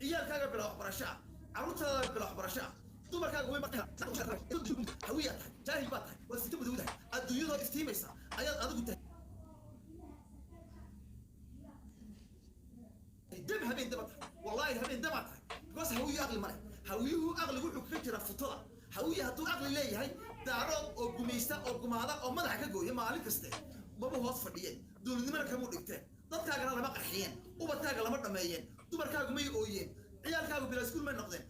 Ciyaalkaaga bila waxbarasho ah, carruurtaada bila waxbarasho ah, dumarkaaga way. Hawiyaa tahay, jaahil baa tahay, waad sita madow tahay. Adduunyadoo iftiimaysa ayaad adigu tahay dab, habeen daba tahay, wallaahi habeen dabaa tahay, because hawiyu aqli male. Hawiyuhu aqligu wuxuu kaga jiraa futada. Hawiye hadduu aqli leeyahay, Daarood oo gumaysta oo gumaada oo madaxa ka gooya maalin kaste maba hoos fadhiyeen, dowladnimana kamuu dhigteen, dadkaagana lama qarxiyeen, ubadkaaga lama dhameeyeen, dumarkaagu may ooyeen, ciyaalkaagu bilaa iskuul may noqdeen,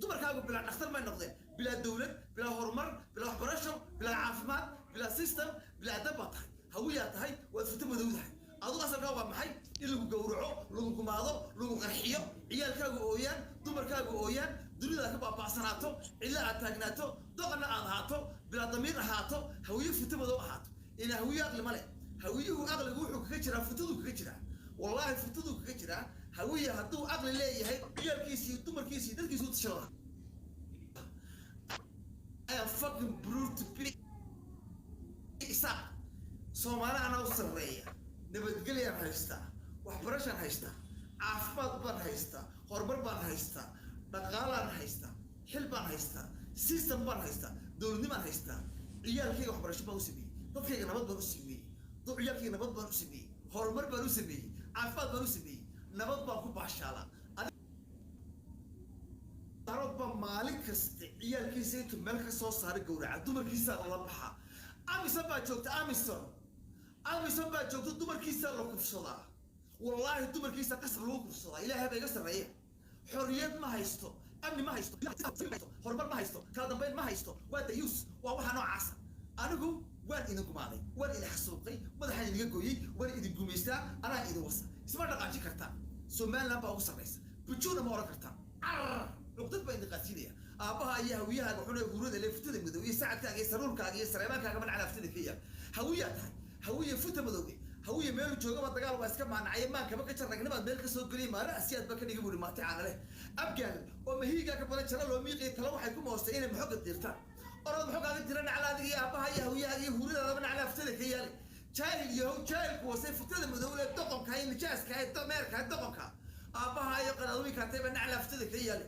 dumarkaagu bilaa dhakhtar may noqdeen. Bilaa dowlad, bilaa horumar, bilaa waxbarasho, bilaa caafimaad, bilaa system, bilaa dab baa tahay. Hawiyaa tahay, waad futo madowdahay. Adigu asalkaa waa maxay? In lagu gowraco, lagu gumaado, lagu qarxiyo, ciyaalkaagu ooyaan, dumarkaagu ooyaan, dunida ka baaba'sanaato, cidla aad taagnaato, doqonna aad ahaato, bilaa damiir ahaato, hawiye futo madow ahaato. Ina hawiye aqli male. Hawiyuhu aqligu wuxuu kaga jiraa futaduu kaga jiraa, wallaahi futaduu kaga jiraa. Hawiye hadduu aqli leeyahay, ciyaalkiisii, dumarkiisii, dadkiisu u tashan lahaa. I am fucking proud to be Isaaq. Soomaali anaa u sarreeya, nabadgelyaan haystaa, waxbarashaan haystaa, caafimaad baan haystaa, horumar baan haystaa, dhaqaalaan haystaa, xil baan haystaa, system baan haystaa, dowladnimaan haystaa. Ciyaalkayga waxbarasho baan u sameeyey, dadkayga nabad baan u sameeyey, ciyaalkayga nabad baan u sameeyey, horumar baan u sameeyey, caafimaad baan u sameeyey, nabad baan ku baashaalaa. Daarood baa maalin kasta ciyaalkiisa intuu meel ka soo saaray gowraca, dumarkiisaa lala baxaa. AMISOM baa joogta, AMISOM, AMISOM baa joogta. Dumarkiisaa la kufsadaa, wallaahi dumarkiisa qasab lagu kufsadaa. Ilaahay baa iga sarreeya. Xorriyad ma haysto, amni ma haysto, horumar ma haysto, kala dambayn ma haysto. Waa dayuus, waa waxa noocaasa. Anigu waan idin gumaaday, waan idin xasuuqay, madaxaan idinga gooyey, waan idin gumaystaa, anaa idin wasa. Isma dhaqaajin kartaan. Somaliland baa ugu sarraysa, bujuuna ma oran kartaan. Carar cuqdad baa idin qaadsiinaya. Aabbaha iyo hawiyahaaga xuna, huurada le, futada madow iyo sacadkaaga iyo saruurkaaga iyo sareebaankaaga manacala aftada ka yaal. Hawiyaa tahay, hawiye futa madowge. Hawiye meelu joogaba dagaal waa iska maanacaya. Maankaba ka jar, ragnimaad meel ka soo geliya, maalin asiyaad ba ka dhiga buuri maati caana leh. Abgaal oo mahiigaa ka badan jara loo miiqaya, tala waxay ku moostay inay maxoga diirtaan. Orod maxogaaga dira, nacla adiga iyo aabbaha iyo hawiyahaaga iyo huuradaadaba nacla aftada ka yaali. Jaahil yahow, jaahilku wasay, futada madow le, doqonka iyo nijaaska iyo dameerka doqonka, aabbaha iyo qadaadooyinka tayba nacla aftada ka yaali.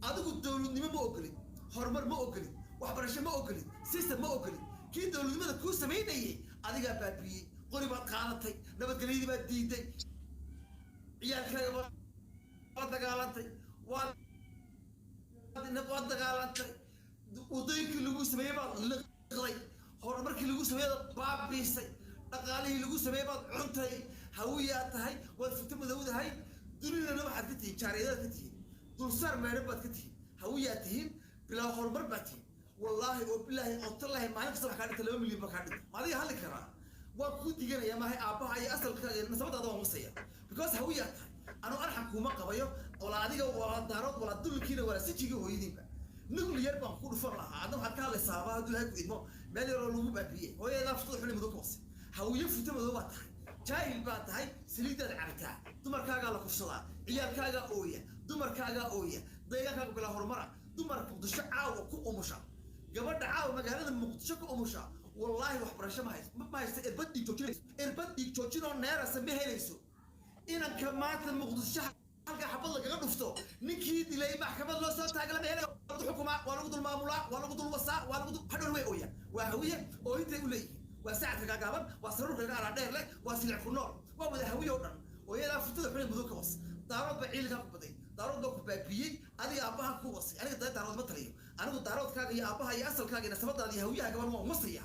Adigu dowladnimo ma ogolid, horumar ma ogolid, waxbarasho ma ogolid, system ma ogolid. Kii dowladnimada kuu samaynayay adigaa baabiyey. Qori baad qaadatay, nabadgelyadii baad diiday, ciyaalkaaga waad dagaalantay, waad dagaalantay, wadooyinkii lagu sameeyey baad liqday, horumarkii lagu sameeyey baad baabiisay, dhaqaalihii lagu sameeyey baad cuntay. Hawiyaa tahay, waad futo madowdahay. Dunidana waxaad ka tihiin jaariyadaad ka tihiin, dulsaar meedhan baad ka tihiin. Hawiyaa tihiin, bilaa horumar baad tihiin. Wallaahi oo bilaahi oo tallaahi, maalin kasta wax kaa dhinta, 2 milyan baa kaa dhinta. Ma adiga hadli karaa? Waan kuu diganaya maahay. Aabbaha iyo asalkaaga iyo nasabadaada waan wasaya, because hawiyaa tahay. Anuu arxan kuuma qabayo, walaa adiga, walaa Daarood, walaa dulkiina, walaa sijigii hooyadiinba. Nuclear baan ku dhufan lahaa. Adna waxaad ka hadlaysaa aba hadduu Ilahay ku idmo meel yaroo lagu baabiyey. Hooyadaa futada xuni madow ka wasay. Hawiye futa madow baa tahay, jaahil baa tahay, saliidaad cabtaa, dumarkaagaa la kufsadaa, ciyaalkaagaa ooya, dumarkaagaa ooya, deegaankaaga bilaa horumara. Dumarka Muqdisho caawa ku umusha, gabadha caawa magaalada Muqdisho ku umusha, wallaahi waxbarasho ma haysto, ma haysto. Irbad dhiig joojinayso, irbad dhiig joojinoo neerasa ma helayso. Inanka maanta Muqdisho halka xabad lagaga dhufto, ninkii dilay maxkamad loo soo taaga lama helayo. Waa lagu xukumaa, waa lagu dul maamulaa, waa lagu dul wasaa, waa lagu dul hadhow way ooyaan. Waa hawiye ooyintay u leeyihiin, waa sacadka gaagaaban, waa saruurka gaara dheer leh, waa silic ku nool, waa wada hawiye oo dhan. Hooyadaa futada xunay madow ka was. Daarood baa ciidankaa ku baday, Daarood baa ku baabiyey, adiga aabbaha ku wasay. Aniga da Daarood ma taliyo. Anigu Daaroodkaaga iyo aabbaha iyo asalkaaga iyo nasabadaada iyo hawiyaha gaban waan wasaya.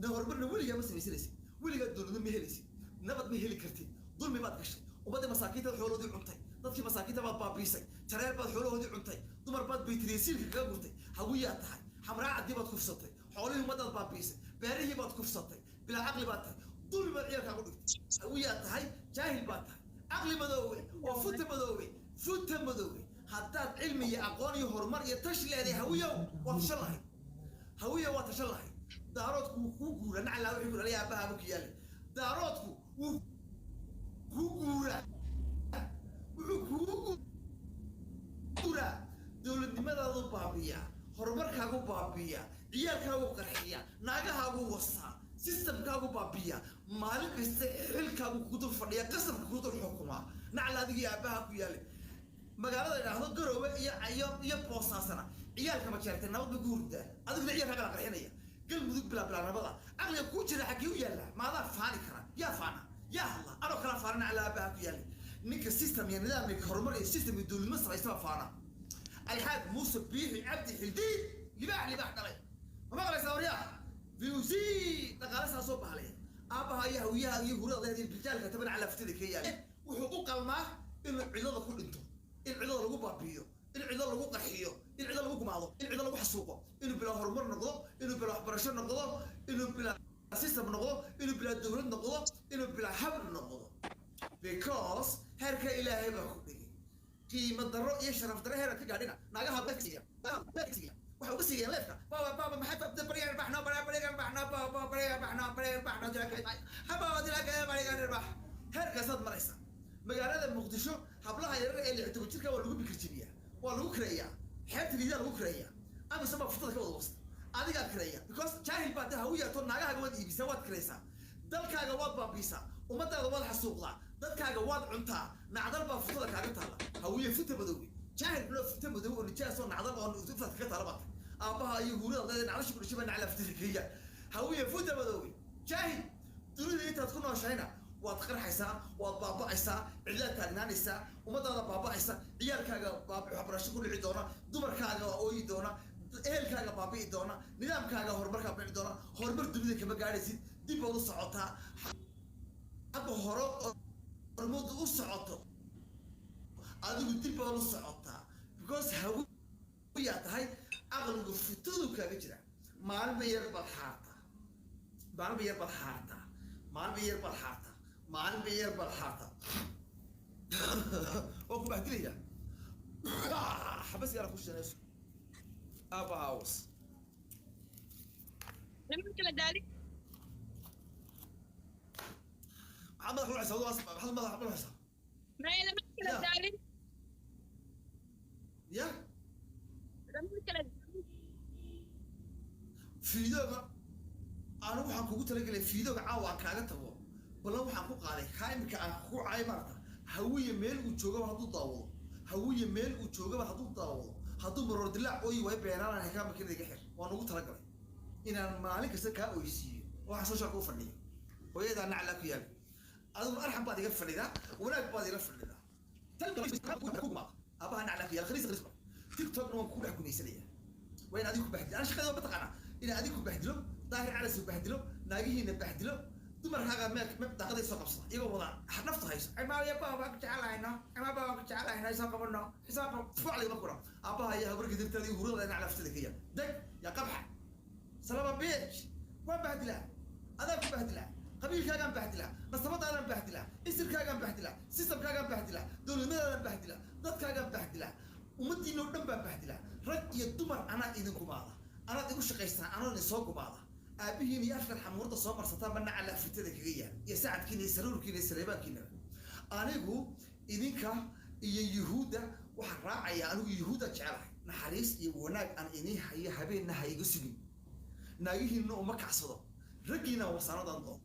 Horumarna weligaa ma samaysanaysid, weligaa dowladno ma helaysid, nabad ma heli kartid. Dulmi baad gashay, ummaddii masaakiinta xooloodii cuntay, dadkii masaakiinta baad baabiisay, jareer baad xoolahoodii cuntay, dumar baad baytriyasiilka kaga gurtay. Hawiyaa tahay, xamraacadii baad kufsatay, xoolihii ummadaad baabiisay, beerihii baad kufsatay. Bilaa caqli baad tahay, dulmi baad ciyaalkaa ku dhigtay. Hawiyaa tahay, jaahil baad tahay, caqli madoowe oo futa madoowe, futa madoowe. Haddaad cilmi iyo aqoon iyo horumar iyo tash leedahay, hawiyow, waa tashan lahayd. Hawiyo waa tashan lahayd. Daaroodku wuu kuu guura, naclaa wixii ku dhalay aabbaha ku yaale. Daaroodku wuu kuu guuraa, wuxuu kuu guuraa, dowladnimadaadu baabiyaa, horumarkaagu baabiyaa, ciyaalkaagu qarxiyaa, naagahaagu wasaa, systemkaagu baabiyaa, maalin kasta xilkaagu ku dul fadhiya, qasabka ku dul xukumaa. Nacla adigii aabbaha ku yaale. Magaalada idhaahdo Garoowe iyo Boosaasana ciyaalka Majeertay nabad bay ku hurdaa, adiguna ciyaalka kala qarxinaya. Galmudug bilaa bilaa nabada. Caqliga kuu jira xaggee u yaallaa? Maadaa faani kara? Yaa faana? Yaa hadla? Anoo kala faanana calaa aabaha ku yaallay. Ninka system iyo nidaam iyo horumar iyo system iyo dowladnimo samaystaba faana. Alxaaj Muuse Biixi Cabdi Xildiid, libaax libaax dhalay, ma maqlaysaa? Waryaa VC dhaqaale saa soo bahlaya. Aabbaha iyo hawiyaha iyo hurada leedahay bijaalka taban calaa fitada ka yaal. Wuxuu u qalmaa inuu cidlada ku dhinto, in cidlada lagu baabi'iyo, in cidlo lagu qarxiyo, in cidlo lagu gumaado, in cidlo lagu xasuuqo, inuu bilaa horumar noqdo, inuu bilaa waxbarasho noqdo, inuu bilaa system noqdo, inuu bilaa dowlad noqdo, inuu bilaa hab noqdo, because heerka Ilaahay baa ku dhigay qiimo darro iyo sharaf darro. Heeraad ka gaadhina naagaha waxay uga siiyeen leefka. Baaba baaba maxay barigan baxno barigan baxno baaba barigan baxno barigan baxno hababa dilaka barigan bax. Heerkaasaad maraysa. Magaalada Muqdisho hablaha yarar ee 16 jirka waa lagu bikir jebiyaa, waa lagu kireeyaa, xeebta Liidaa lagu kireeyaa, amise baa futada ka wada wasta. Adigaa kireeya because jaahil baa hawiyato. Naagahaaga waad iibisaa, waad kiraysaa, dalkaaga waad baabiisaa, ummadaada waad xasuuqdaa, dadkaaga waad cuntaa. Nacdal baa futada kaaga taalla. Hawiye futa madoowe, jaahil xulo, futa madoowe oo nijaas oo nacdal oo futada kaga taala baata. Aabbaha iyo huurada leedahay nacdasha ku dhashay baa nacla futada kaga. Hawiye futa madoowe, jaahil, dunida intaad ku nooshahayna waad qarxaysaa, waad baaba'aysaa, cidlaad taagnaanaysaa, ummadaada baaba'aysa, ciyaalkaaga waxbarasho ku dhici doona, dumarkaaga waa ooyi doona, ehelkaaga baabi'i doona, nidaamkaaga horumarkaa bici doona. Horumar dunida kama gaadhaysid, dib baad u socotaa. Xagga hore horumadu u socoto, adigu dib baad u socotaa because hawiyaa tahay. Aqligu futadu kaaga jira. Maalinba yar baad xaartaa, maalinba yar baad xaartaa, maalinba yar baad xaartaa, maalinba yar baad xaartaa. Waan ku bahdilaya. Xabas yara ku shanayso aabbahawas. Lama kala daalin. Maxaad madax ruuxaysaa? Maxaad madax ruuxaysaa? Maya, lama kala daalin. Ya. Lama kala daalin. Fiidooga anigu waxaan kugu talagelay fiidooga caawa aan kaaga tago. Ballan waxaan ku qaaday kaa imika aan ku caay maarata. Hawiye meel uu joogaba hadduu daawado, hawiye meel uu joogaba hadduu daawado, hadduu maroor dilaac ooyi waayo beenaalan kaa makinada iga xir. Waan ugu talagalay inaan maalin kasta kaa oysiiyo. Waxaan soo u fadhiyo hooyadaa naclaa ku yaal. Adiguna arxam baad iga fadhidaa, wanaag baad ila fadhidaa. Aabaha naclaa ku yaal, khaliis khaliis. TikTokna waan ku dhex gumaysanaya. Waa in adigu ku bahdilo. Ana shaqada mataqaanaa inaan adigu ku bahdilo, Daahir Calas ku bahdilo, naagihiina bahdilo, dumarkaaga mee daaqaday soo qabsada iyagoo wada naftu hayso. Cimaaya baa waan ku jecelahayno, cimaa baa waan ku jecelahayno, isoo qabano, isoo qab tufac lagama kura. Aabbaha iyo habarka dirtaada iyo hurada dhinac laftada ka yaal. Deg ya qabxa salama beej. Waan bahdilaa, adaan ku bahdilaa, qabiilkaagaan bahdilaa, nasabadaadaan bahdilaa, isirkaagaan bahdilaa, sistamkaagaan bahdilaa, dowladnimadaadaan bahdilaa, dadkaagaan bahdilaa, ummadiina oo dhan baan bahdilaa. Rag iyo dumar anaa idin gumaada, anaad igu shaqaystaan, anoo idin soo gumaada. Aabihiin iyo afkan xamuurda soo marsataan ba nacala fitada kaga yaal, iyo sacadkiina iyo saruurkiina iyo saleebaankiinaba. Anigu idinka iyo Yuhuudda waxaan raacayaa. Anigu Yuhuudda jecelahay. Naxariis iyo wanaag aan inii hayo habeenna ha iga sugin. Naagihiinna uma kacsado, raggiina wasaanadan doon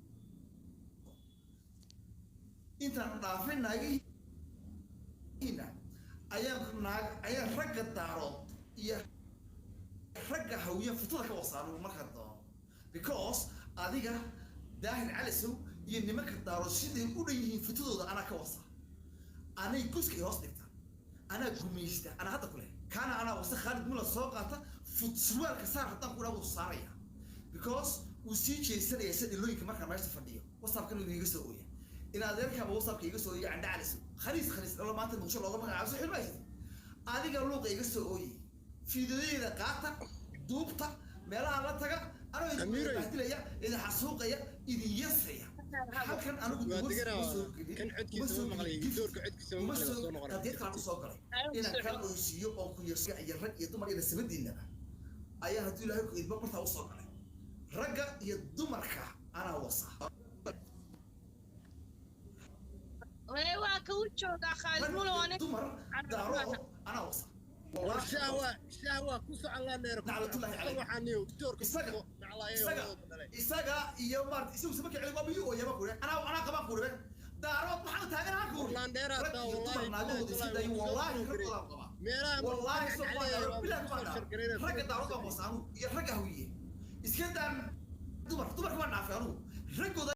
intaan dhaafin naagihiina ayaan naag ayaan ragga Daarood iyo ragga Hawiye futada ka wasaano markaan doono, because adiga Daahir Calisow iyo nimanka Daarood siday u dhan yihiin futadooda anaa ka wasa. Anay guska i hoos dhigta, anaa gumaysta, anaa hadda ku leh kaana anaa wase. Khaalid Mula soo qaata fut surwaalka saar haddaan ku dhaha wuu saaraya because wuu sii jeesanaya sida dhilooyinka markaan meesha fadhiyo. WhatsAppkan wuu iga soo ooya in adeerkaaba WhatsAppka iga soo ooya. Candha Calisow, khaliis khaliis dhalo, maanta Muqdisho looga magacaabo soo xilmaysid. Adiga luuqa iga soo ooyay. Fiidiyoyada qaata, duubta, meelaha la taga, anoo idin Amiiroy. bahdilaya, idin xasuuqaya, idin yasaya. Halkan anigu Waa duwarsi deganaa. uma soo gelin, Kan uma codkiisa soo ma maqlay, gelin gift, doorka codkiisa ma uma maqlay, soo waa soo noqonaya. qadiyad kalaan usoo galay Ayuu inaan soo kaa oysiiyo oo ku yasiyo iyo rag iyo dumar iyo nasabadiinaba ayaa hadduu Ilaahay ku idmo bartaa usoo galay. Ragga iyo dumarka anaa wasa. Waa ka u joogaa Khaalid Rag Mulo iyo waa nin dumar Daarood anaa wasa. War shahwa shahwa ku socon laa neer. Naclatullaahi calayh. Waxaan niyo doorka Isaga naclaayo isaga dhalay. Isaga iyo maarata isagu sama kicin waa biyo ooyama kure anaa qabaan kure. Daarood maxaa taagan halka uri? Landheeraa Rag taa, iyo dumar wallaahi, naagahooda iska wallaahi, dayo, wallaahi, wallaahi raggoodaan qabaa. Meelaha Wallaahi soo marka baan dhacday, bilaah waa baan kusoo shargareynaya. ragga daarood baan wasaanu iyo ragga hawiye iska daa dumar, dumarka baan dhaafay anugu raggooda.